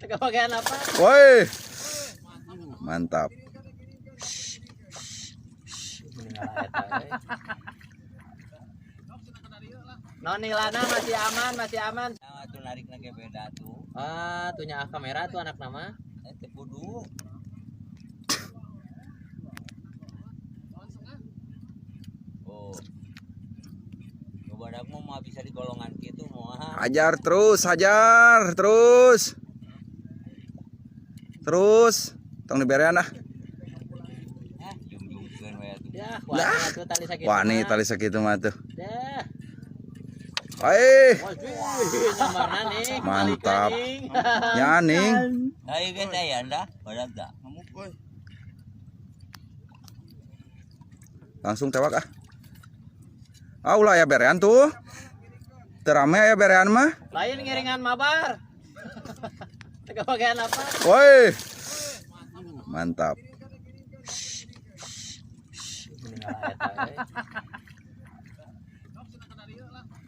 Kebagian apa? Woi. Mantap. Nonilana masih aman, masih aman. Nah, tuh narik lagi beda tuh. Ah, tuhnya kamera tuh anak nama. Teu kudu. Oh. Badak mah bisa di golongan gitu mau. Hajar terus, hajar terus. Terus, tong diberean ah. Jung-jungkeun we atuh. Ya, wah, tuh tali sakitu. Wah, nih tali sakitu mah tuh. Dah. Woi, Nomorna nih. Mantap. Ya ning. Ayo geus aya dah, badak dah. Langsung tewak ah. Ah, ulah ya berean tuh. Terame ya berean mah. Lain ngiringan mabar. Kebagian apa? Woi. Mantap.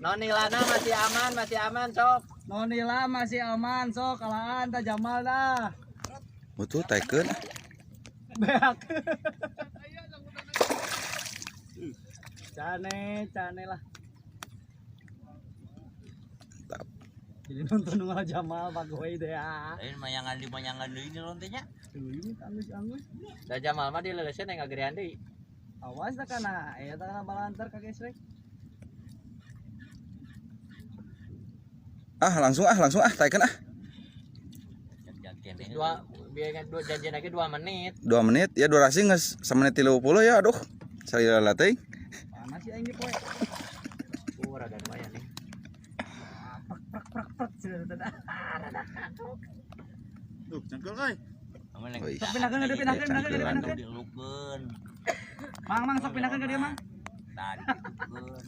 Nonilana masih aman, masih aman, sok. Nonila masih aman, sok kalaan ta Jamal dah. Betul taikeun. Beak. Cane, cane lah. Mantap. Jadi nonton nunggal Jamal bagoy deh ya. Lain mayangan di mayangan deui nyelon teh nya. Tuh, anggus-anggus. Da Jamal mah dileuleuskeun yang ngagerean deui. Awas tak kana, eta kana balantar ka gesrek. Ah, langsung ah, langsung ah, taikeun ah. Dua biar dua janjian lagi 2 menit. 2 menit ya durasi geus samenit 30 ya aduh. Salila teuing. Panas sih aing ge poe. Rada lumayan nih. Prak prak prak cenah. Duh, cangkel euy. Wih. Sok pindahkeun ka dieu, pindahkeun, pindahkeun, pindahkeun. Dilukeun. Mang mang sok pindahkeun ka dieu mang. Tadi ditukeun.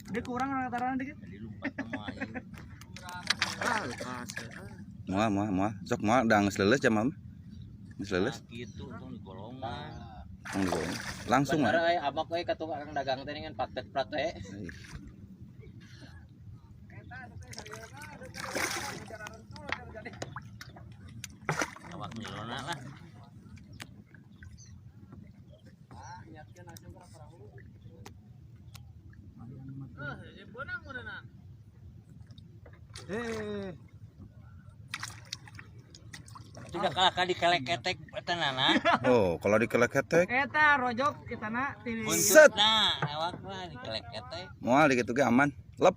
Dia kurang orang taruhan dikit. Tadi lumpat mah ieu. Ah, lekas. Moal moal moal. Sok moal da geus leuleus Jamal mah. Geus leuleus. Nah, kitu tong di golongan. Tong digoreng. Langsung Bener ah. euy, abok euy ka tukang dagang teh dengan patet-prat we. Awak nilona lah. Eh, Sudah kalah kali keleketek eta nana. Oh, kalau dikeleketek eta rojok kita na ti Set. Nah, awak mah dikeleketek. moal dikitu ge aman. Lep.